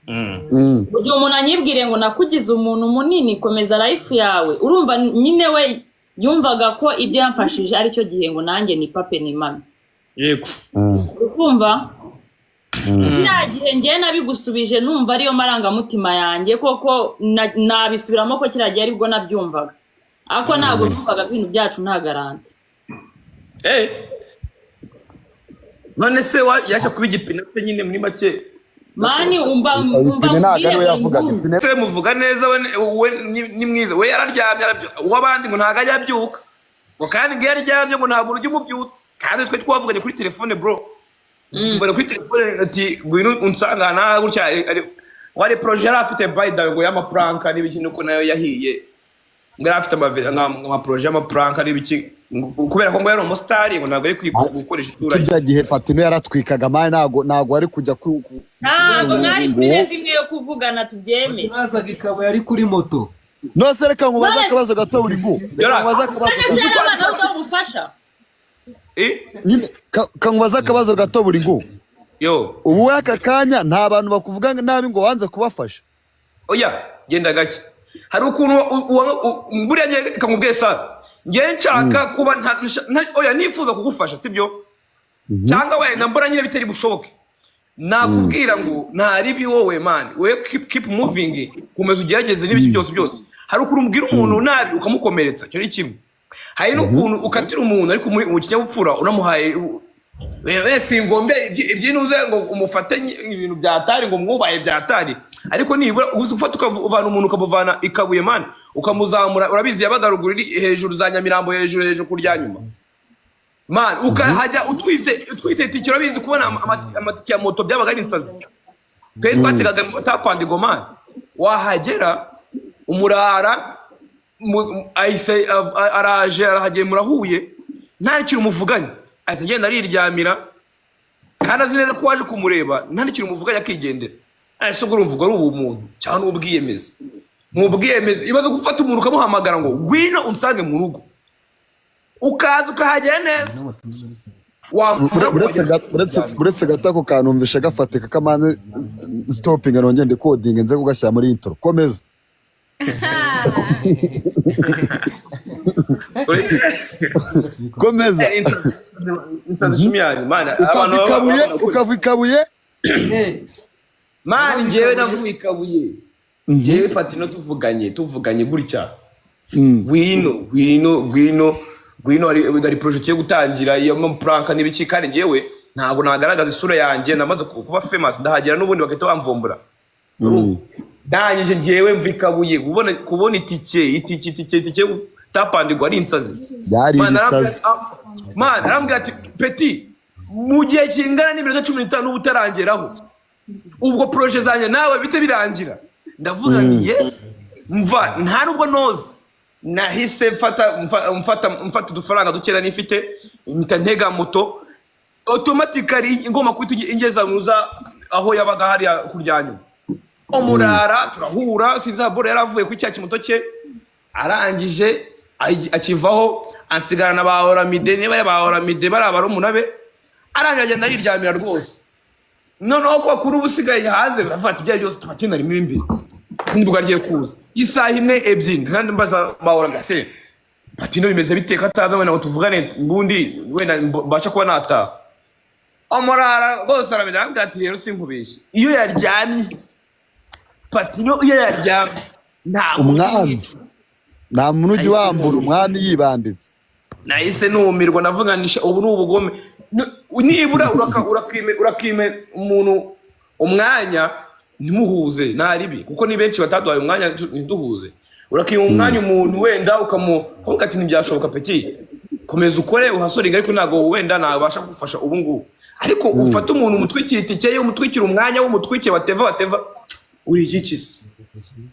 Mu gihe umuntu anyibwiriye ngo nakugize umuntu munini, komeza life yawe, urumva nyine we yumvaga ko ibyo yamfashije aricyo gihe ngo nanjye ni pape ni mami. Ukumva kiriya gihe ngewe nabigusubije, numva ariyo marangamutima yanjye koko, nabisubiramo ko kiriya gihe aribwo nabyumvaga, ariko ntabwo numvaga ko ibintu byacu nta garantie. None se yaje kuba igipine se nyine muri make? Man, umva, umva. Ipine ntabwo ariwe Nkubwire. yavugaga ipine. Se muvuga neza, we ni mwiza, we yararyamye, uw'abandi ngo ntabwo ajya abyuka, ngo kandi ngo iyo aryamye ngo ntabwo ujya umubyutsa. Kandi twe twavuganye kuri telefone, bro, tuvugana kuri telefone ati ngwino unsangana gutya. Wari projet yari afite, by the way, ngo y'ama prank n'ibiki, nuko nayo yahiye. Ngo yari afite ama projet y'ama prank n'ibiki, kubera ko ngo yari umusitari, ngo ntabwo ari gukoresha iturage. Kirya gihe Patino yaratwikaga, man, ntabwo ari kujya Ntabwo mwari kuri level imwe yo kuvugana, tubyemere. Nazaga ikaba yari kuri moto. Nose reka nkubaze akabazo gato buri gu, reka nkubaze akabazo None se gato. hari abana bagufasha? Eh? Nyine kankubaze akabazo gato buri gu. Yo. Ubu we aka kanya nta bantu bakuvuga nabi ngo wanze kubafasha? Oya, genda gake. Hari ukuntu buriya ngiye, reka nkubwire sa, ngiye nshaka kuba oya, nifuza kugufasha, sibyo? Cyangwa wenda mbona nyine bitari bushoboke, nakubwira ngo nta ribi wowe, man, we keep moving, komeza ugerageze n'ibiki byose byose. Hari ukuntu ubwira umuntu nabi ukamukomeretsa, icyo ni kimwe. Hari n'ukuntu ukatira umuntu ariko mu kinyabupfura unamuhaye. Wese ngombe ibyinuze ngo umufate ibintu byatari, ngo mwubahe byatari, ariko nibura uzi ufata ukavana umuntu, ukamuvana ikabuye, man, ukamuzamura. Urabizi yabaga ruguru iri hejuru za Nyamirambo, hejuru hejuru kurya nyuma, man, ukahajya utwite itike. Urabizi kubona amatike ya moto byabaga ari insazi. Twe twategaga takwanda, man, wahagera umurara ahise araje, arahagera, murahuye, nta kintu muvuganye, ahise agenda ariryamira, kandi azi neza ko waje kumureba, nta n'ikintu muvuganye, akigendera. Ese ubwo urumva ubwo ari ubumuntu cyangwa ni ubwiyemezi? Ni ubwiyemezi. Ibaze gufata umuntu ukamuhamagara ngo ngwino unsange mu rugo, ukaza ukahagera neza, wamara Uretse gato, ako kantu numvishe gafatika kamane. Stopping, nongere ndikodinge, nze kugashyira muri intro. Komeza. Komeza. Insazi icumi yanyu, mana. Ukava Abantu baba ikabuye babona kuri ukava ikabuye. Man, njyewe navuye ikabuye, njyewe Patino tuvuganye gutya: "Ngwino, ngwino, ngwino, ngwino, hari projet yo gutangira iyo prank n'ibiki." Kandi njyewe ntabwo nagaragaza isura yanjye, namaze kuba famous, ndahagera n'ubundi bagahita bamvumbura. Ndangije njyewe mva ikabuye, kubona itike tapandigwa ari insazi. Byari Man, ibisazi. Man, arambwira ati: "Petit, mu gihe kingana n'iminota 15 uba utarangeraho, ubwo projet zanjye nawe bite birangira." Ndavuga nti yes. Mva nta nubwo noza, nahise mfata udufaranga dukeya nifite, mpita ntega moto, automatically ingoma kuhita ingeza muza aho yabaga hariya kurya nyuma. Umurara turahura, sinzi aho boro yari avuye kuri cya kimoto cye, arangije akivaho, ansigarana ba Oramide, niba ari ba Oramide bari abarumuna be. Arangije agenda yiryamira rwose. Noneho ko kuri ubu usigaye hanze bafata ibyo ari byose, tuba kinarimo imbere, nibwo agiye kuza isaha imwe, ebyiri, kandi mbaza ba Oramide: "Se Patino bimeze bite, ko ataza wenda ngo tuvugane, mbundi wenda mbasha kuba nataha?" Umurara rwose aramenya, arambwira ati: "Rero sinkubeshye, iyo yaryamye Patino, iyo yaryamye nta muntu Umwami. umwica." Nta muntu ujya wambura umwami yibambitse. Nahise numirwa, ndavuga nisha ubu ni ubugome. Nibura urakime umuntu umwanya ntimuhuze, nta ribi, kuko ni benshi bataduhaye umwanya ntiduhuze. Urakima umwanya umuntu wenda ukamuvuga ati: "Ntibyashoboka, petit, komeza ukore uhasoringa, ariko ntabwo wenda nabasha kugufasha ubu ngubu." Ariko ufate umuntu umutwikire itike ye, umutwikire umwanya we, umutwikire wateva wateva, uri igiki se?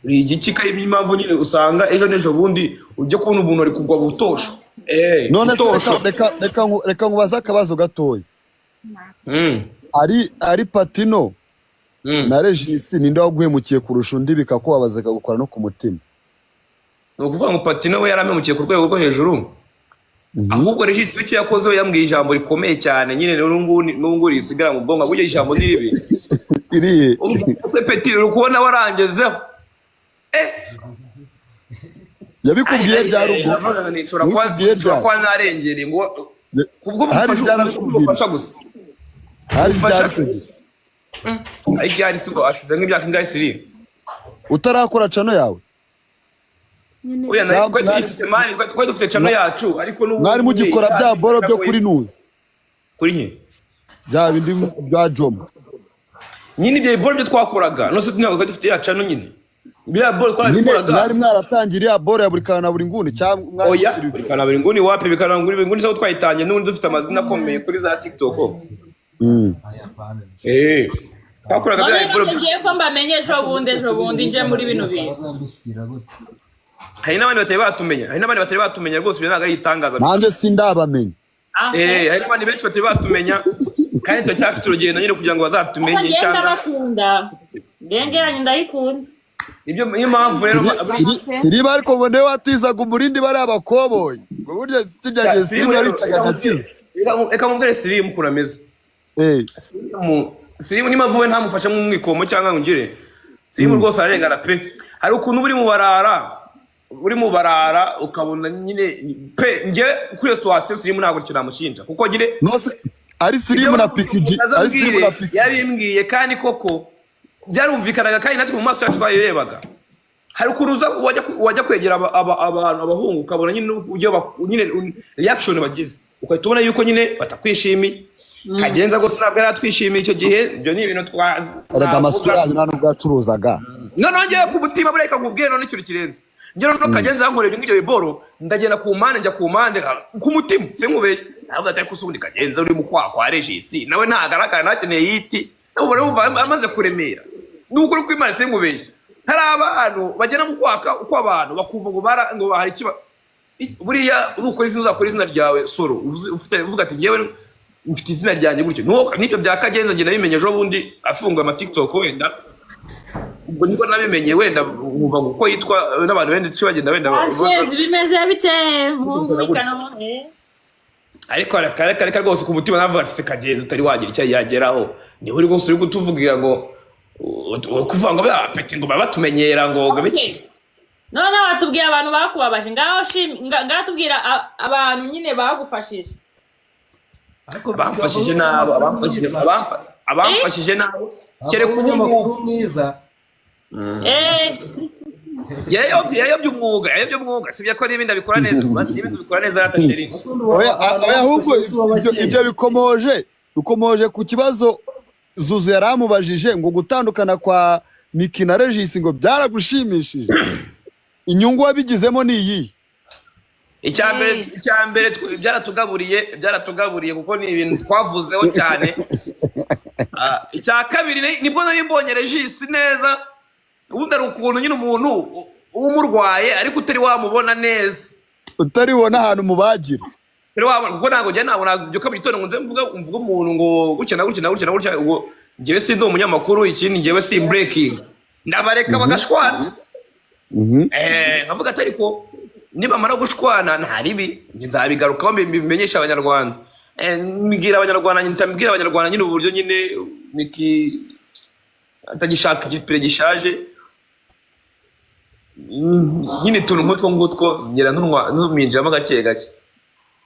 Uri igiki? Kandi impamvu nyine usanga ejo n'ejo bundi ujya kubona umuntu ari kugwa butosho. None se butosho. Reka nkubaze akabazo gatoya. Ari Patino na Regisi, ninde waguhemukiye kurusha undi bikakubabaza, bikagukora no ku mutima? Ni ukuvuga ngo Patino we yarampemukiye ku rwego rwo hejuru. Ahubwo Regisi icyo yakoze, we yambwiye ijambo rikomeye cyane nyine, n'ubu ngubu risigara mu bwonko. Burya ijambo ni ribi. Irihe? Umva petit, uri kubona warangezeho. Yabikubwiye bya rugo? Nshobora kuba Yabikubwiye nshobora ryari? kuba narengereye ngo kubwo Hari bufasha byarabikubwiye. ubufasha gusa. Hari Ubufasha ryari icyo gihe? Ari ryari si bwo? Ashize nk'imyaka ingahe siri? Utarakora channel yawe? Nyine. Oya, Cyangwa twari tuyifite man, twari dufite channel yacu, ariko n'ubu Mwari mugikora bya boro byo kuri nuzi? Kuri nke? Bya bindi bya Jomo. Nyine ibyo boro byo twakoraga, nose ntabwo twari dufite ya channel nyine, biriya boro Nyine twarabikoraga. mwari mwaratangiye iriya boro ya buri kantu na buri nguni, cyangwa mwari Oya. mukiri? Buri kantu buri nguni wapi, bikana buri nguni se twayitangiye n'ubundi dufite amazina akomeye kuri za TikTok. Twakoraga bya None boro. ngiye ko mbamenye ejo bundi nje muri bino bintu. Hari n'abandi batari batumenya, hari n'abandi batari batumenya rwose, ibyo ntabwo ari igitangaza. Nanjye sindabamenya. Ah, Hari n'abandi benshi batari batumenya kandi turacyafite urugendo nyine kugira ngo bazatumenye. ngenda Cyangwa bakunda genge yanyu, ndayikunda. Ibyo niyo mpamvu rero. Siriba, ariko ngo niwe watizaga umurindi bariya bakoboyi, ngo burya kirya gihe Siriba yaricaga agakiza. Reka mubwire Sirimu ukuntu ameze. Sirimu niba vuba ntamufashe nk'umwikomo cyangwa ngo ngire Sirimu, rwose ararengana pe. Hari ukuntu uba uri mu barara, uri mu barara, ukabona nyine pe. Njye kuri iyo situation Sirimu ntabwo icyo namushinja, kuko nyine Nose ari Sirimu na Pikiji, ari Sirimu na Pikiji. Yabimbwiye kandi koko byarumvikanaga, kandi natwe mu maso yacu twayirebaga. Hari ukuntu uza wajya kwegera abantu, abahungu, ukabona nyine uburyo nyine reaction bagize, ugahita ubona yuko nyine batakwishimiye. Kagenza gusa ntabwo yari atwishimiye icyo gihe, ibyo ni ibintu twa Erega amasura yanyu nta nubwo yacuruzaga. Noneho ngewe ku mutima, buriya reka nkubwire none ikintu kirenze. Njye noneho Kagenza yankoreye ibyo ngibyo biboro, ndagenda ku mpande, njya ku mpande ku mutima sinkubeye, ntabwo atari kusubundi. Kagenza uri mu kwaha kwa Regisi nawe ntagaragara, ntakeneye yiti, nawe ubona wumva amaze kuremera. Ni ukuri kw'Imana, sinkubeye, hari abantu bagenda mu kwaka kw'abantu bakumva ngo bara ngo hari ikiba. Buriya nukora izina, uzakora izina ryawe solo, ufite uvuga ati: "Njyewe mfite izina ryanjye gutyo." N'ibyo bya Kagenza njye nabimenye ejo bundi afunguye ama TikTok, wenda ubwo nibwo nabimenye, wenda nkumva ngo uko yitwa n'abantu benshi bagenda wenda Sanchez, bimeze bite, muhungu w'ikano? Ariko reka reka reka rwose, ku mutima navuga ati: "Se Kagenza utari wagira icyo yageraho, niwe uri rwose uri kutuvugira ngo kuvuga ngo ba petit ngo baba batumenyera ngo biki?" None batubwiye abantu bakubabaje, ngaho ngaho tubwira abantu nyine bagufashije. Ariko Abamfashije nabo, abamfashije nabo, kereka ubu ngubu. Umunyamakuru mwiza. Yayobye umwuga, yayobye umwuga. Sibyo ko n'ibindi abikora neza, n'ibindi abikora neza rata chéri. Oya, oya, ahubwo ibyo bikomoje ku kibazo Zuzu yari amubajije ngo gutandukana kwa Miki na Regis ngo byaragushimishije, inyungu wabigizemo ni iyihe? Icya mbere byaratugaburiye kuko ni ibintu twavuzeho cyane. Icya kabiri, nibwo nari mbonye Regis neza. Ubundi hari ukuntu nyine umuntu uba umurwaye ariko utari wamubona neza. Utaribona ahantu mubagira. Utari wabona, kuko ntabwo njye ntabwo nabyuka mu gitondo ngo nze mvuge umuntu ngo gutya na gutya na gutya na gutya. Ubwo njyewe si ndi umunyamakuru, ikindi njyewe si breaking, ndabareka bagashwana. Nkavuga ati: "Ariko nibamara gushwana nta ribi, njye nzabigarukaho mbimenyeshe abanyarwanda." Mbwira abanyarwanda, mbwira abanyarwanda nyine uburyo nyine Miki atagishaka igipire gishaje. Nyine utuntu nk'utwo ngutwo ngera ntuminjiramo gake gake.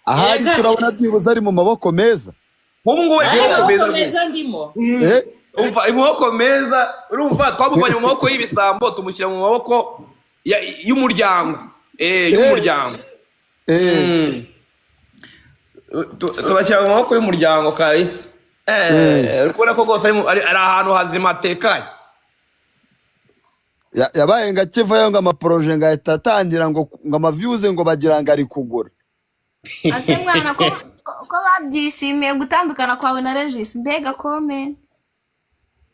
Ahari se urabona byibuze ari mu maboko meza? Nk'ubu ngubu ari mu maboko meza Amaboko rwose. meza ndimo. Eh? Umva, mu maboko meza, urumva twamuvanye mu maboko y'ibisambo, tumushyira mu maboko y'umuryango, y'umuryango. Tubashyira mu maboko y'umuryango kabisa. Uri kubona ko rwose ari ahantu hazima hatekanye. Yabaye ngo akivayo ngo amaprojet ngo ahita atangira ngo amaviews ngo bagira ngo ari kugura. Ase mwana, ko babyishimiye gutandukana kwawe na Regis, mbega comment!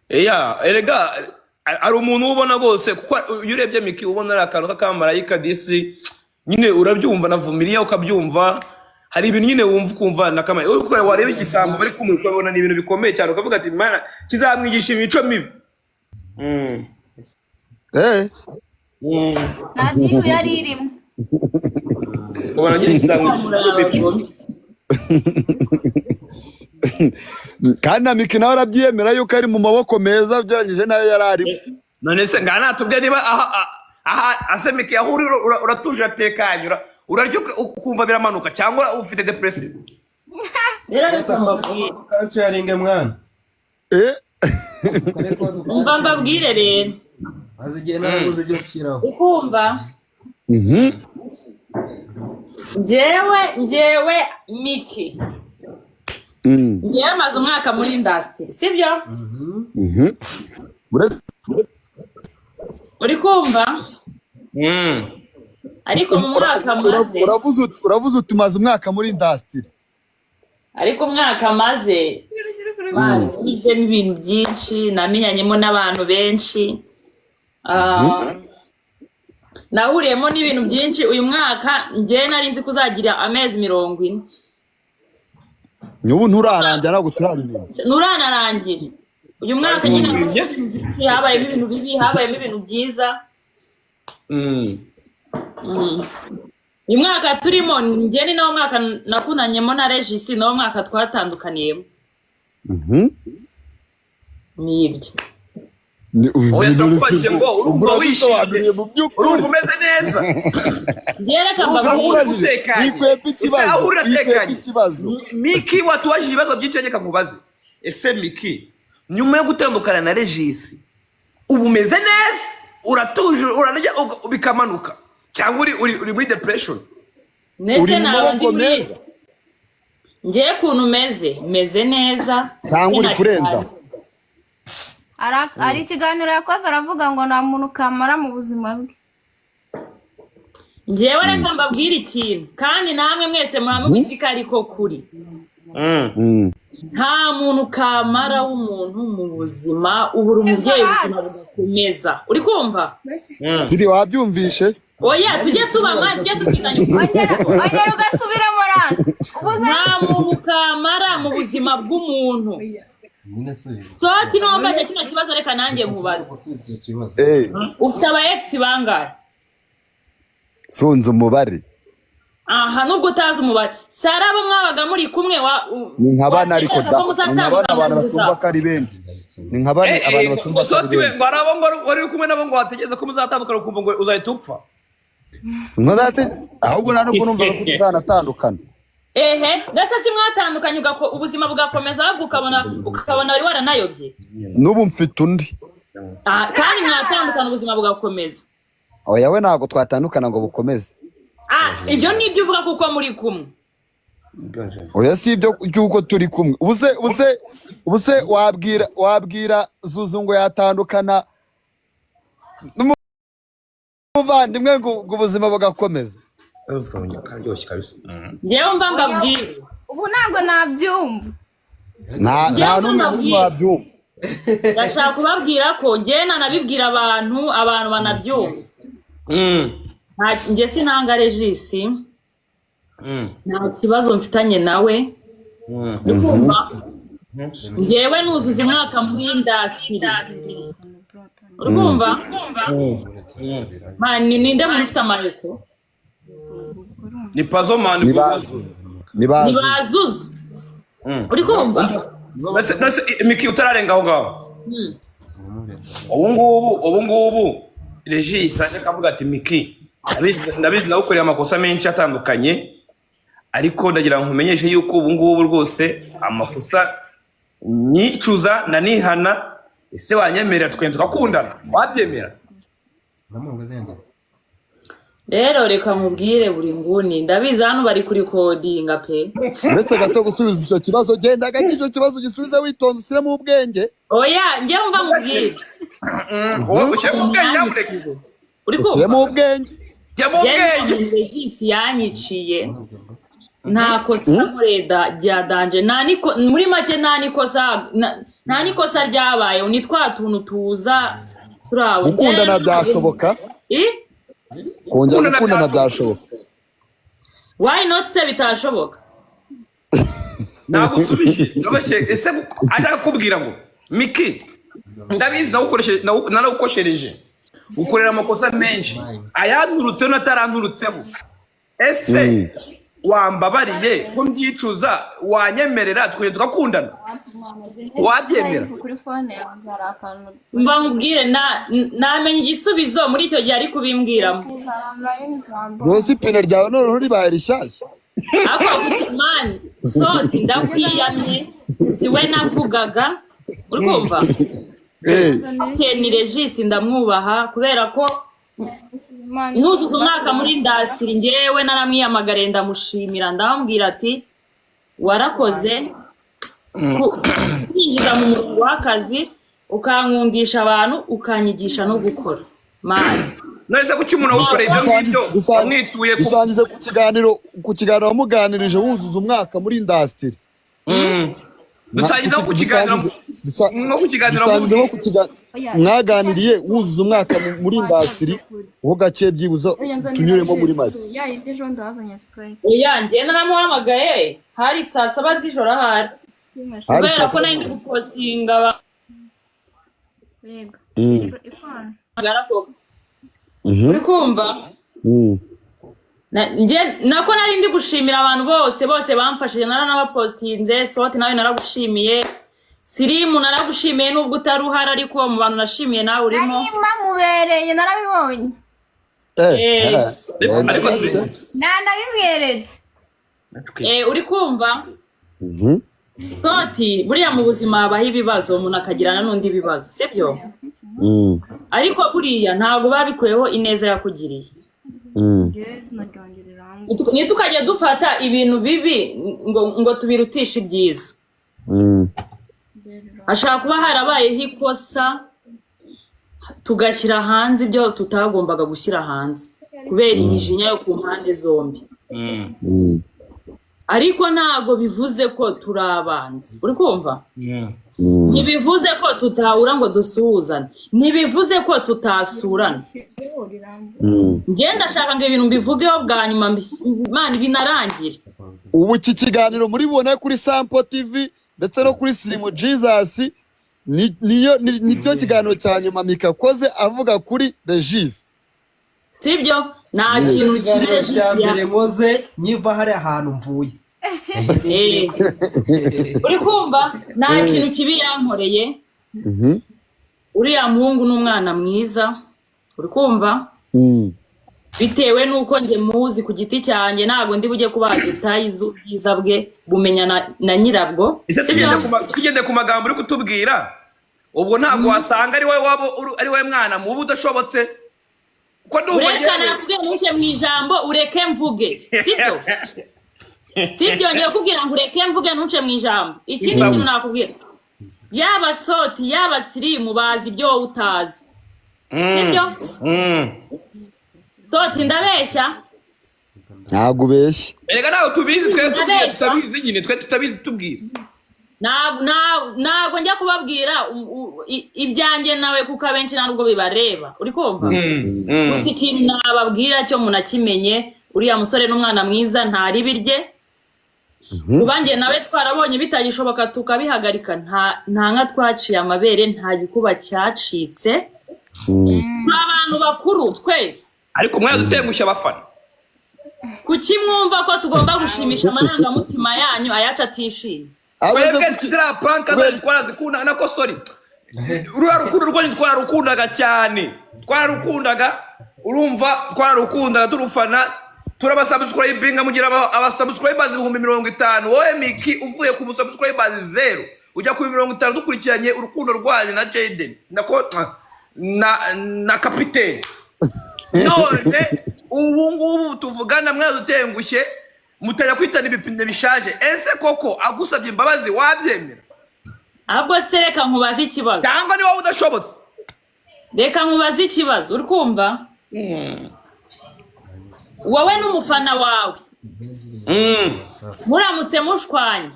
Iya, erega ari umuntu ubona rwose, kuko iyo urebye Miki ubona ari akantu k'akamarayika disi nyine, urabyumva na Vumiriya ukabyumva, hari ibintu nyine wumva ukumva na kamara. Uko wareba igisambo bari kumwe ukabona ni ibintu bikomeye cyane, ukavuga ati: "Mana, kizamwigisha imico mibi." Nta deal yari irimo. Ubona nyine kizamwigisha imico mibi. Kandi na Miki nawe arabyiyemera yuko ari mu maboko meza ugereranyije n'ayo yari arimo. None se ngaha natubwiye niba aha ase Miki, aho uri uratuje, uratekanye, urarya ukumva biramanuka, cyangwa ufite depression? Rero reka mbabwire. Kansharinge mwana. Eh. Umva mbabwire rero. Maze igihe narabuze ibyo nshyiraho. Ukumva? Mhm. Njyewe Miki, njyewe maze umwaka muri industry, sibyo? Mhm. Uri kumva? Ariko mu mwaka maze Uravuze uti umaze umwaka muri industry. Ariko umwaka maze nizemo ibintu byinshi, namenyanyemo n'abantu benshi. Nahuriyemo n'ibintu byinshi. Uyu mwaka njyewe nari nzi ko uzagira amezi 40. N'ubu nturarangira, ntabwo turabimenya. Nturanarangira. Uyu mwaka nyine habayemo ibintu bibi, habayemo ibintu byiza. Uyu mwaka turimo, njye ni nawo mwaka nakundanyemo na Regis, nawo mwaka twatandukaniyemo. Ni ibyo. Oya, turakubajije ngo urumva Urabisobanuriye mu by'ukuri. Urumva umeze neza? Njye reka mbabwire. Turakubajije. Utekanye. Wikwepa ikibazo. Ese aho Wikwepa uratekanye? ikibazo. Miki, watubajije ibibazo byinshi, reka nkubaze: ese Miki, nyuma yo gutandukana na Regis, ubu umeze neza, uratuje, urarya bikamanuka, cyangwa uri muri depression? Ndetse Uri mu naba ndi maboko muri meza. Njyewe ukuntu meze neza. Cyangwa uri kurenza? Hari ikiganiro yakoze, aravuga ngo nta muntu kamara mu buzima bwe. Njyewe reka mbabwire ikintu, kandi namwe mwese muba mubizi ko ariko kuri. Nta muntu kamara w'umuntu mu buzima. Ubura umubyeyi, ubuzima bugakomeza. Uri kumva? Ziri, wabyumvishe? Oya, tujye tuba mwa, tujye tubwizanya ukuri. Ongera ugasubiramo rani ubuze. Nta muntu kamara mu buzima bw'umuntu. Nyine subiza. Soki, niwambaze kino kibazo, reka nanjye nkubaze. Gusubiza icyo kibazo. Ufite aba ex bangahe? Sunze umubare. Aha, nubwo utazi umubare, sara, abo mwabaga muri kumwe wa Ni nka bane, ariko da watekereza ko ni nka bane. Abantu muzatandukana? batumva ko ari benshi, ni nka bane. Abantu batumva ko ari Soti we, benshi. ngo hari abo ngo wari uri kumwe nabo, ngo wategereza ko muzatandukana, ukumva ngo uzahita upfa. Ahubwo nta nubwo numvaga ko tuzanatandukana. Ehe, mbese si mwatandukanye, ubuzima bugakomeza, ahubwo ukabona wari waranayobye? N'ubu mfite undi. Ah, kandi mwatandukana ubuzima bugakomeza. Oya we, ntabwo twatandukana ngo bukomeze. Ah, ibyo ni ibyo uvuga kuko muri kumwe. Oya, si ibyo by'uko turi kumwe. Ubuse wabwira Zuzu ngo yatandukana n'umuvandimwe ngo ubuzima bugakomeza? Karyoshye kabisa. Ngewe mva mbabwire. Ubu ntabwo nabyumva. Nta n'umwe n'umwe wabyumva. Ndashaka kubabwira ko ngewe nanabibwira abantu banabyumva. Njye sinanga Regis, nta kibazo mfitanye nawe. Urikumva? Ngewe nuzuza umwaka muri industry. Urikumva? Man, ninde muntu ufite amayeko? Ni pazo man. Ni ba ni Ni bazuzu. bazuzu. Uri kumva? Nase Miki, utararenga aho ngaho, ubu ngubu Regis aje akavuga ati: "Miki, ndabizi nawukoreye amakosa menshi atandukanye, ariko ndagira ngo nkumenyeshe yuko ubu ngubu rwose amakosa nyicuza nanihana, ese wanyemerera tukagenda tugakundana?" Wabyemera? Rero reka nkubwire, buri nguni ndabizi hano bari kurikodinga pe. Uretse gato gusubiza icyo kibazo, genda gake, icyo kibazo gisubize witonze, ushyiremo ubwenge. Oya, njye mva nkubwire. Wowe ushyiremo ubwenge nyamuneka. Uri kumva? Ushyiremo ubwenge. Jya mu ubwenge. Regis yanyiciye, nta kosa nkoreda rya danger, nta niko, muri make nta nikosa, nta nikosa ryabaye, ni twa tuntu tuza turi aho. Gukundana byashoboka? I? Kongera Gukundana gukundana byashoboka. byashoboka? Why not se bitashoboka? Nagusubije byoroshye. Ese ajya kukubwira ngo: "Miki, ndabizi narawukoshereje, ukorera amakosa menshi, ayanturutseho n'ataranturutseho, ese Wambabariye ko mbyicuza, wanyemerera tukongera tugakundana, wabyemera? Kuri phone yanjye hari akantu. Mba nkubwire, namenya igisubizo muri icyo gihe ari kubimbwiramo. Rwose ipine ryawe noneho ribaye rishyashya. Ariko man, Soti, ndakwiyamye, si we navugaga, uri kumva? Eh. Ni Regis, ndamwubaha kubera ko nuzuza umwaka muri industry, ngewe naramwiyamagariye, ndamushimira, ndamubwira ati: "Warakoze kwinjiza mu murongo w'akazi, ukankundisha abantu, ukanyigisha no gukora, man." None se kuki umuntu awukoreye ibyo ngibyo wamwituye ku Dusangize ku kiganiro wamuganirije wuzuza umwaka muri industry. Dusangize nko ku kiganiro, nko ku kiganiro. Dusangize nko ku kiganiro mwaganiriye wuzuza umwaka muri industry ho gake, byibuze tunyuremo muri make. Ya yindi ejo bundi wazanye spray. Oya, njye naramuhamagaye, hari saa 7 z'ijoro ahari. Hari Kubera saa ko saba. nari ndi gupostinga. Yego. Ikorana. Uri kumva? Mm. Nako nari ndi gushimira abantu bose bose bamfashije, naranabapostinze. Soti, nawe naragushimiye. Sirimu, naragushimiye nubwo utari uhari, ariko mu bantu nashimiye nawe urimo. Narima mubereye, narabibonye. Eh, Eh. Ariko Nanabimweretse. Uri kumva? Mhm. Soti, buriya mu buzima habaho ibibazo, umuntu akagirana n'undi bibazo, sibyo? Mm. Ariko buriya ntabwo babikuyeho ineza yakugiriye. Izina ryanjye rirambye. Ntitukajya dufata ibintu bibi ngo tubirutishe ibyiza. Hashobora kuba harabayeho ikosa, tugashyira hanze ibyo tutagombaga gushyira hanze kubera imijinya yo ku mpande zombi. Ariko ntabwo bivuze ko turi abanzi, uri kumva? Ntibivuze ko tutahura ngo dusuhuzane, ntibivuze ko tutasurana. Njye ndashaka ngo ibintu mbivugeho bwa nyuma, Imana binarangire. Ubu iki kiganiro muri bubone kuri Sampo TV ndetse no kuri Sirimu Jesus. Niyo nicyo kiganiro cya nyuma Mika akoze avuga kuri Regis. Sibyo, nta kintu Ikiganiro cya mbere kirekire. nkoze nyiva hariya hantu mvuye. Uri kumva, nta kintu kibi yankoreye. Uriya muhungu ni umwana mwiza, uri kumva? Bitewe n'uko njye muzi ku giti cyanjye, ntabwo ndi bujye kubaha détails z'ubwiza bwe, bumenya na nyirabwo. Ese tugende ku magambo uri kutubwira, ubwo ntabwo wasanga ari wowe waba ari wowe mwana mubi udashobotse, ko ndumva Ureka. njyewe Nakubwiye ntuce mu ijambo, ureke mvuge, sibyo? Sibyo? Ngiye kubwira ngo ureke mvuge, ntuce mu ijambo. Ikindi Sawa. kintu nakubwira, yaba Soti, yaba Sirimu, bazi ibyo wowe utazi, sibyo? Soti, ndabeshya? Ntabwo ubeshya. Erega ntabwo tubizi twe, tubwire. Ndabeshya. Tutabizi nyine, twe tutabizi, tubwire. Ntabwo njya kubabwira ibyanjye nawe, kuko abenshi nta nubwo bibareba, uri kumva? Gusa ikintu nababwira cyo munakimenye, uriya musore n'umwana mwiza, nta ribi rye. Kuba njye nawe twarabonye bitagishoboka tukabihagarika, nta nka twaciye amabere, nta gikuba cyacitse. Turi abantu bakuru twese. Ariko mwaradutengushye abafana. Kuki mwumva ko tugomba gushimisha amarangamutima yanyu, ayacu atishimye? Abaze Twebwe kuki ziriya prank zanyu twarazikunda, nako sorry, ruriya rukundo rwanyu twararukundaga cyane, twararukundaga, urumva, twararukundaga, turufana, turabasubscribinga, mugira abasubscribers 50,000. Wowe Miki, uvuye ku musubscribers 0 ujya ku 50, dukurikiranye urukundo rwanyu na Jaden, nako na kapiteni. None ubu ngubu tuvugana mwadutengushye, mutajya kwitana ibipine bishaje. Ese koko agusabye imbabazi wabyemera? Ahubwo se reka nkubaze ikibazo. Cyangwa ni wowe udashobotse? Reka nkubaze ikibazo, uri kumva? Wowe n'umufana wawe muramutse mushwanye,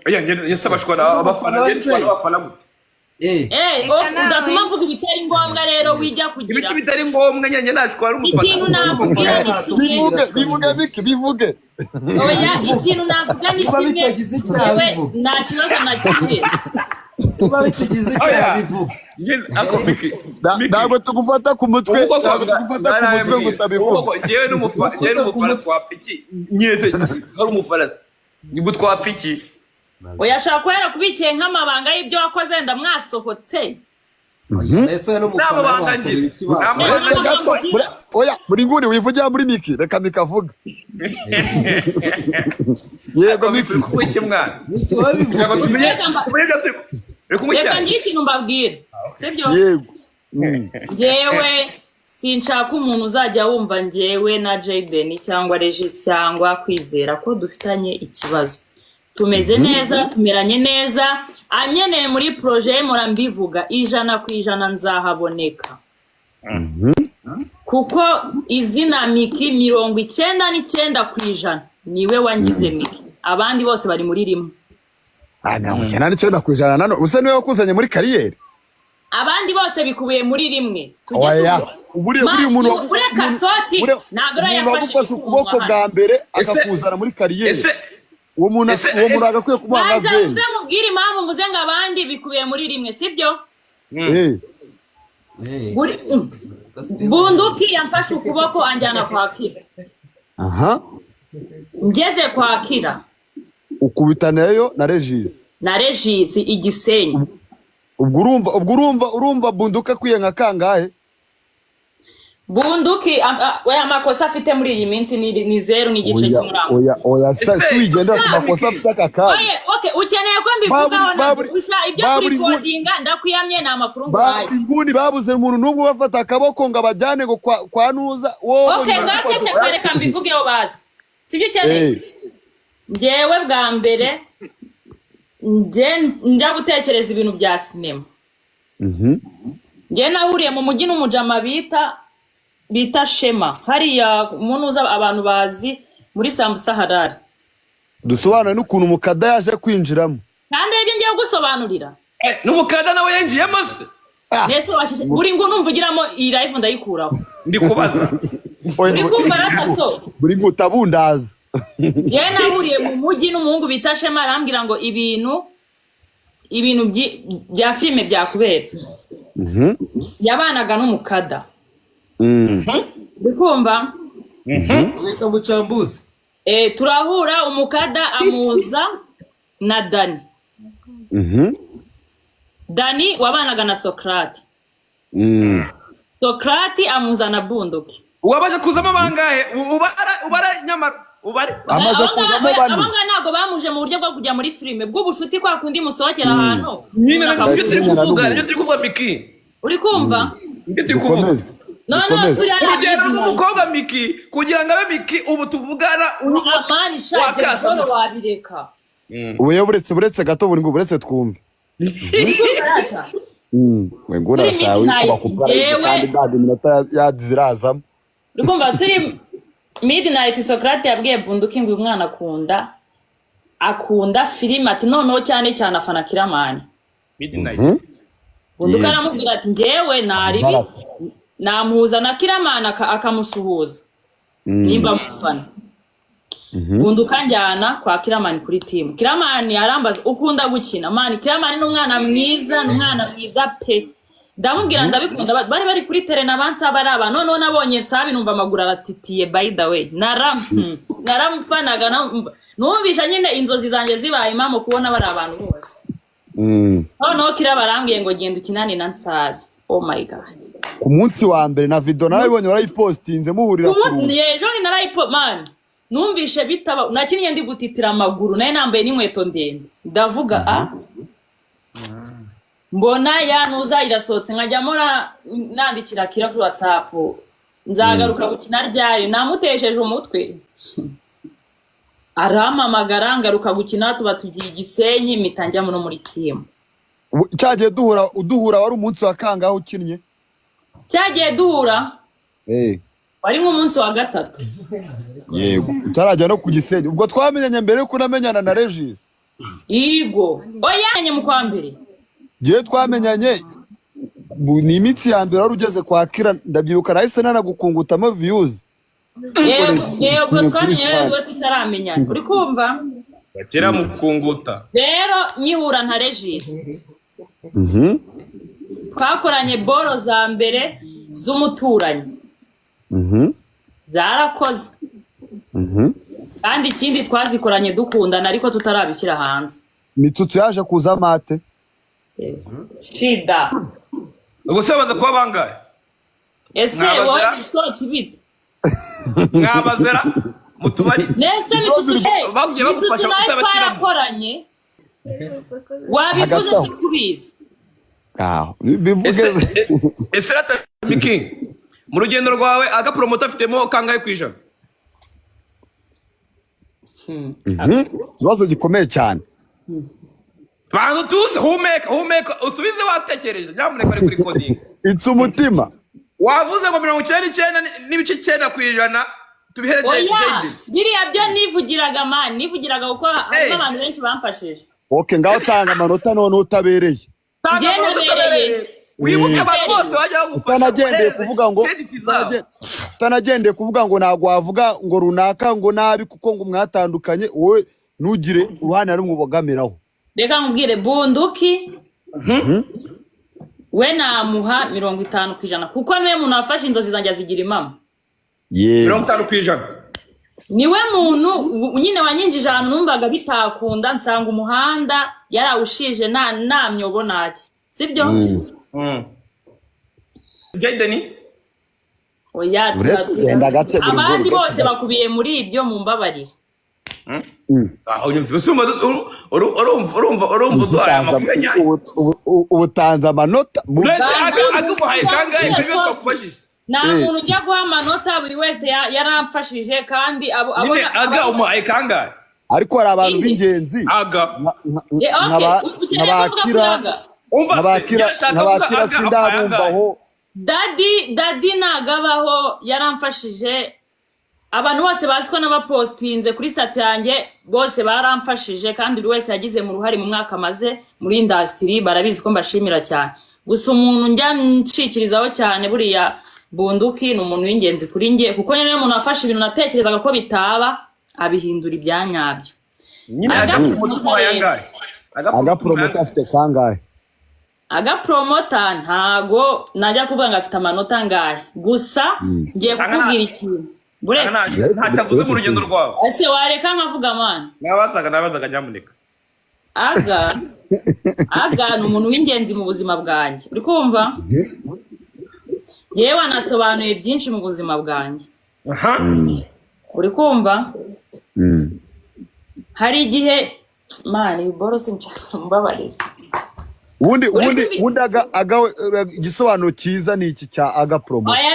Oya, njye se abashwana abafana, njye nshwana abafana gute? Eh, Eh, Reka nawe. udatuma mvuga ibitari ngombwa rero, wijya kugira Ibiki bitari ngombwa? Njye nashwara umufana? Ikintu nakubwira ni kimwe. Bivuge, bivuge Miki, bivuge. Oya, ikintu navuga ni Niba kimwe. bitagize icyaha, Yewe, bivuge. nta kibazo na kimwe. Niba bitugize icyaha Oya. bivuga. Nyine, ako Miki, Miki, Ntabwo tugufata ku mutwe, ubu koko ntabwo tugufata ku mutwe ngo utabivuga. Ubu koko njyewe n'umufana twapfa iki? Nyese hari umufana, nibwo twapfa iki? Oya, ashobora kuba yarakubikiye nk'amabanga y'ibyo wakoze, wenda mwasohotse. Ese n'umufana Nabo wakorera bangangira. ikibazo? Nabo- Uretse gato, oya, buri nguni wivugira muri Miki, reka Miki avuge. Yego, Miki. Turi kunywa iki, mwana? Miki, wowe bivuga. Ntabwo tumenye. Reka Turi kunywa Reka icyayi. ngire ikintu mbabwira, sibyo? Yego. Njyewe sinshaka umuntu uzajya wumva njyewe na Jaden cyangwa Regis cyangwa Kwizera ko dufitanye ikibazo. Tumeze neza, tumeranye neza. Anyeneye muri projet, mpora mbivuga, 100% nzahaboneka, kuko izina Miki, 99% niwe wangize Miki, abandi bose bari muri rimwe. Ah, 99% nano usa niwe wakuzanye muri carrière. Abandi bose bikubiye muri rimwe. Tujye Oya, buriya umuntu Ureka soti, ntabwo ariyo umuntu yafashe wagufashe ukuboko umunwa. bwa mbere Ese- akakuzana muri carrière, ese uwo muntu uwo muntu agakwiye kumuha nka Banza veyi. uze mubwire impamvu muze ngo abandi bikubiye muri rimwe, sibyo? Eh. Bunduki yamfashe ukuboko anjyana kwa Kira. Ngeze kwa Kira, Ukubitanayo na Regis. Na Regis, Igisenyi. Ubwo urumva Bunduka akwiye nka kangahe? Bunduki we amakosa afite muri iyi minsi ni zeru n'igice Oya. cy'umurango. Oya, oya, Ese- si wigendera ku makosa afite aka kanya. Oye, okay, ukeneye ko mbivugaho? Gusa ibyo kurikodinga, ndakwiyamye, ni amakuru nguhaye. Buri nguni babuze umuntu n'umwe ubafata akaboko ngo abajyane ngo kwa nuza wowe. Okay, ngaceceka, reka mbivugeho basi, sibyo ukeneye? Eh. Njyewe bwa mbere njye njya gutekereza ibintu bya sinema, njye nahuriye mu mujyi n'umujama bita Shema, hariya umuntu uza abantu bazi muri Sambusa Harari. Dusobanure n'ukuntu umukada yaje kwinjiramo. Kandi aribyo ngiye gusobanurira. Eh, n'umukada nawe yinjiyemo se? Ah, Mbese washishe buri ngo numvugiramo iyi live ndayikuraho. Ndi kubaza. Oya, Uri kumva rataso? Buri ngo utabundaza. Njyewe nahuriye mu mujyi n'umuhungu bita Shema, arambwira ngo ibintu bya filime byakubera. Yabanaga n'umukada. Uri kumva? Reka mucambuzi. Eh, turahura, umukada amuza na Dani. Dani wabanaga na Sokrati. Sokrati amuza na Bunduki. Uwabaje kuzamo bangahe? Ubara, ubara, nyamara ubare. Amaze Abo kuzamo ngabo bane. Abo ngabo ntabwo bamuje mu buryo bwo kujya muri filime, bw'ubushuti, kwa kundi musohokera ahantu. Nyine umuntu nibyo turi Nyina kuvuga, n'umuntu. nibyo turi kuvuga, Miki. Uri kumva? Nibyo turi kuvuga. Dukomeze. Noneho Dukomeze. turi hariya Urugendo midnight. rw'umukobwa Miki kugira ngo abe Miki ubu tuvugana ubu. Amani shake. Wakasa. Buhoro, wabireka. Ubu rero buretse gato, buri ngo buretse twumve. Uri kumva rata? We ngo Turi urashaka midnight, wikuba ku yewe. kandi ntabwo iminota zirazamo. Uri kumva, turi midnight, Sokrate yabwiye Bunduki ngo uyu mwana akunda filime, ati noneho cyane cyane afana Kiramani. Midnight. Bunduki Yego. aramubwira ati njyewe naribi namuhuza na Kiramani akamusuhuza nimba mufana. Bunduka njyana kwa Kiramani kuri team. Kiramani arambaza: "Ukunda gukina, man?" Kiramani ni umwana mwiza, ni umwana mwiza pe. Ndamubwira ndabikunda. Bari bari kuri terena abansaba ari abantu. Noneho nabonye Nsabi numva amaguru aratitiye. By the way, naramufanaga, numvisha nyine inzozi zanjye zibaye impamo kubona bari abantu bose. Noneho Kiraba arambwiye ngo genda ukinane na Nsabi. Oh my God! Ku munsi wa mbere na video narabibonye, warayipostinze muhurira ku rugi. Ejo ni narayipo, man, numvishe bitaba. Nakinnye ndi gutitira amaguru, nayo nambaye n'inkweto ndende. Ndavuga a mbona yanuza irasohotse, nkajya mpora nandikira Kira kuri WhatsApp: "Nzagaruka gukina ryari?" Namutesheje umutwe, arampamagara, ngaruka gukina, tuba tugiye Igisenyi, mpita njya no muri team. Cyagiye duhura, uduhura wari umunsi wa kangahe ukinnye? Cyagiye duhura wari nk'umunsi wa gatatu. Yego, utarajya no ku Gisenyi. Ubwo twamenyanye mbere yuko unamenyana na Regis. Igo, oya, mu kwa mbere. Ngewe twamenyanye ni iminsi ya mbere wari ugeze kwa Kira, ndabyibuka nahise nanagukungutamo views. Yego, yego. Kuri Twamenye stade. rero tutaramenyana, uri kumva? Bakira mukunguta. Rero nyihura nka Regis. Twakoranye boro za mbere z'umuturanyi, zarakoze. Kandi ikindi, twazikoranye dukundana ariko tutarabishyira hanze. Mitsutsu yaje kuza amate. Shida. Ubwo se bamaze kuba bangahe? Ese Mwabazera? wowe isoti bite? Mwabazera mutubari. Nese Ikibazo Mitsutsu, bagiye Mitsutsu bagufasha nawe kutabashyiramo. twarakoranye, wabivuze. Hagati aho. Sikubizi. Aho bivuge. Ese rata Miki, mu rugendo rwawe Aga Promoter afitemo kangahe ku ijana? Ikibazo gikomeye cyane. Banza utuze, humeka, humeka, usubize watekereje nyamuneka, ari kuri recording. Itse umutima. Wavuze ngo 99.9% tubihere. Oya. JD. Biriya byo nivugiraga, man, nivugiraga kuko harimo Hey. abantu benshi bamfashije. Okay, ngaho tanga amanota none utabereye. Tanga Njye amanota nabereye. utabereye. Wibuke abantu bose bajya bagufasha. Utanagendeye kuvuga ngo Credit zabo. Utanagendeye kuvuga ngo ntabwo wavuga ngo runaka ngo nabi kuko ngo mwatandukanye, wowe ntugire uruhande na rumwe ubogamiraho. Reka nkubwire, Bunduki we namuha 50% kuko niwe muntu wafashe inzozi zanjye azigira impamo. Yewe. 50%. Niwe muntu nyine wanyinjije ahantu numvaga bitakunda, nsanga umuhanda yarawushije nta myobo ntaki, sibyo? Jaden. Oya. Uretse genda gake buri Abandi buri bose bakubiye muri ibyo, mumbabarire. Aho nyumva usumba, urumva uduhaye amakuru ya nyayo. Ubu utanze amanota Uretse Aga umuhaye kangahe kuri byo twakubajije? Nta Eh. muntu ujya guha amanota, buri wese yaramfashije kandi abo Nyine Aga umuhaye kangahe? Ariko hari abantu b'ingenzi Aga. Eh, okay, ukeneye nka ba kuvuga kuri Kira. Aga? Umva Nka ba se, Kira. njye nshaka Nka ba kuvuga Kira Aga umuhaye sindabumvaho. Dadi nagabaho, yaramfashije. Abantu bose bazi ko n'abapostinze kuri status yanjye bose baramfashije, kandi buri wese yagize mu ruhare mu mwaka amaze muri industry, barabizi ko mbashimira cyane. Gusa umuntu njya nshikirizaho cyane buriya, Bunduki ni umuntu w'ingenzi kuri njye, kuko niwe muntu wafashe ibintu natekerezaga ko bitaba, abihindura ibyanyabyo. Nyine Aga Aga Promoter umuhaye angahe? Aga Promoter afite kangahe? Aga Promoter ntago najya kuvuga ngo afite amanota angahe, gusa ngiye kukubwira ikintu. Aga ntacyo avuze mu rugendo rwawe. Ese wareka nkavuga, man? Nabazaga, nyamuneka. Aga ni umuntu w'ingenzi mu buzima bwanjye, uri kumva? Yewe, anasobanuye byinshi mu buzima bwanjye. Aha. Uri kumva? Hari igihe, man, ibi boro sinshaka, mbabarire. Ubundi ubundi Aga igisobanuro cyiza ni iki cya Aga Promo? Oya,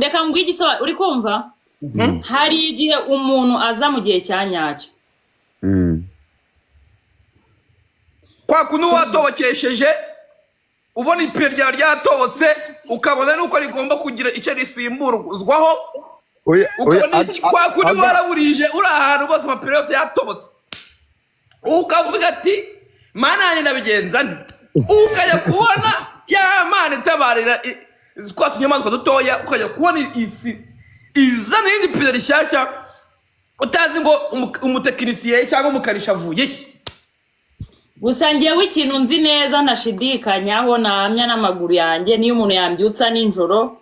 reka mbwire igisobanuro, uri kumva? Hari igihe umuntu aza mu gihe cya nyacyo. Kwa kundi watobokesheje, ubona ipine ryawe ryatobotse, ukabona nuko rigomba kugira icyo risimburzwaho. Oya, oya. Ukabona kwa kundi waraburije, uri ahantu bose amapine yose yatobotse, ukavuga ati: "Mana yanjye, ndabigenza nte?" Ukajya kubona ya Mana itabarira twa tunyamaswa dutoya, ukajya kubona isi izana irindi pine rishyashya, utazi ngo umutekinisiye cyangwa umukanishi avuye he. Gusa ngewe ikintu nzi neza ntashidikanyaho, nahamya n'amaguru yanjye, niyo umuntu yambyutsa nijoro,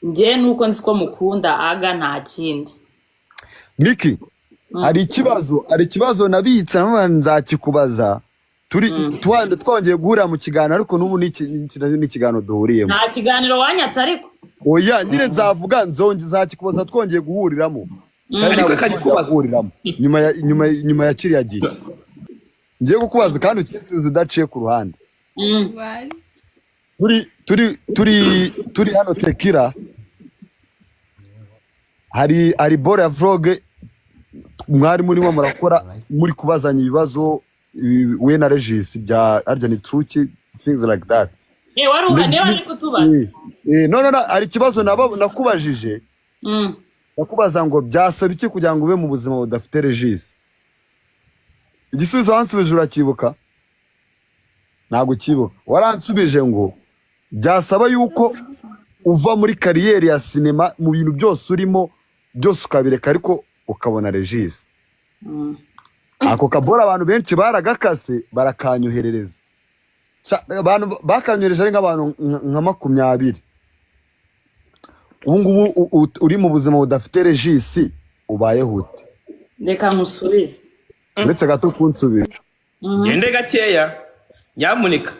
njye nuko nzi ko mukunda Aga, nta kindi. Miki, hari ikibazo nabitse nanone nzakikubaza turi twongeye guhurira mu kiganiro, ariko n'ubu ni ikiganiro duhuriyemo. Nta kiganiro wanyatse ariko. Oya nyine, nzavuga nzakikubaza twongeye guhuriramo. Kandi Ariko ntabwo reka twongera nkikubaze. guhuriramo nyuma ya kiriya gihe. Ngiye kukubaza kandi ukisubiza udaciye ku ruhande. Turi hano Tekira, hari boro ya vlog mwari murimo murakora, muri kubazanya ibibazo, we na Regis, bya arya ni truki, things like that. Eh, wari uhari, niba ari kutubaza. No, hari ikibazo nakubajije. Ndakubaza ngo byasaba iki kugira ngo ube mu buzima budafite Regis? Igisubizo wansubije urakibuka? Ntabwo ukibuka. Waransubije ngo byasaba yuko uva muri career ya sinema, mu bintu byose urimo byose ukabireka, ariko ukabona Regis. Ako kabora abantu benshi baragakase, barakanyoherereza. Abantu bakanyohereje ari nk'abantu nka 20. Ubu ngubu uri mu buzima budafite Regis, ubayeho ute? Reka nkusubize. Uretse gato kunsubira. Gende gakeya, nyamuneka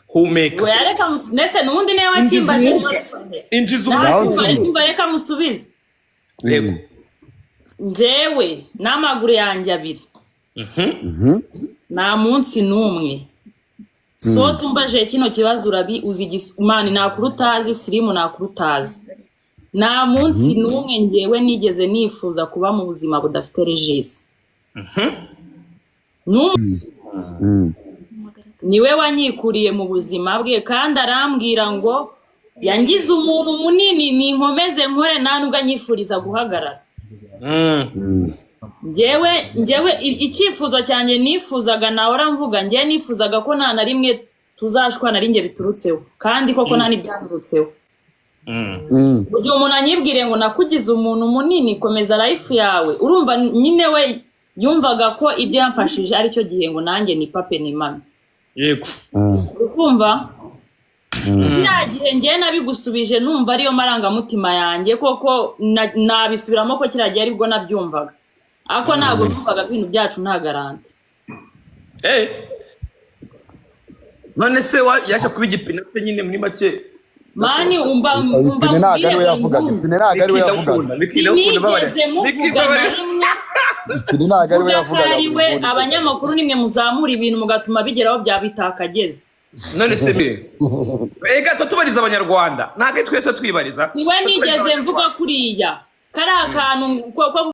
humeka. Oya, reka nese n'ubundi niwe wakimbaje. Injiza Nawe umwuka. nsubize. Ntacyumva, reka musubize. Yego. Njyewe n'amaguru yanjye abiri, nta munsi n'umwe so tumbaje kino kibazo. Urabi uzi mani nakuru utazi sirimu, nakuru utazi. Nta munsi n'umwe njyewe nigeze nifuza kuba mu buzima budafite Regis. N'umwe. Niwe wanyikuriye mu buzima bwe, kandi arambwira ngo yangize umuntu munini, ninkomeze nkore, nta nubwo anyifuriza guhagarara. Njyewe icyifuzo cyanjye nifuzaga, nawe mvuga, njyewe nifuzaga ko nta na rimwe tuzashwana ari njye biturutseho, kandi koko nta n'ibyaturutseho. Mu gihe umuntu anyibwiriye ngo nakugize umuntu munini, komeza life yawe, urumva nyine we yumvaga ko ibyo yamfashije aricyo gihe ngo nanjye ni pape ni mami. Ukumva kiriya gihe njyewe nabigusubije numva ariyo marangamutima yanjye koko, nabisubiramo ko kiriya gihe aribwo nabyumvaga, ariko ntabwo numvaga ko ibintu byacu nta garantie. None se yaje kuba igipine se nyine muri make? Mani, umva, umva. Ipine ntabwo ari we yavugaga, ipine ntabwo ari we yavugaga. Miki ndagukunda, babarira. Sinigeze Miki, muvuga na babarira. rimwe. Ipine ntabwo ari we Vuga ko yavugaga. ari we. Abanyamakuru nimwe muzamura ibintu mugatuma bigeraho byaba bitakageze. None se mbe ega tuba tubariza abanyarwanda, ntabwo ari twe tuba twibariza. Niwe nigeze mvuga kuriya kariya kantu ko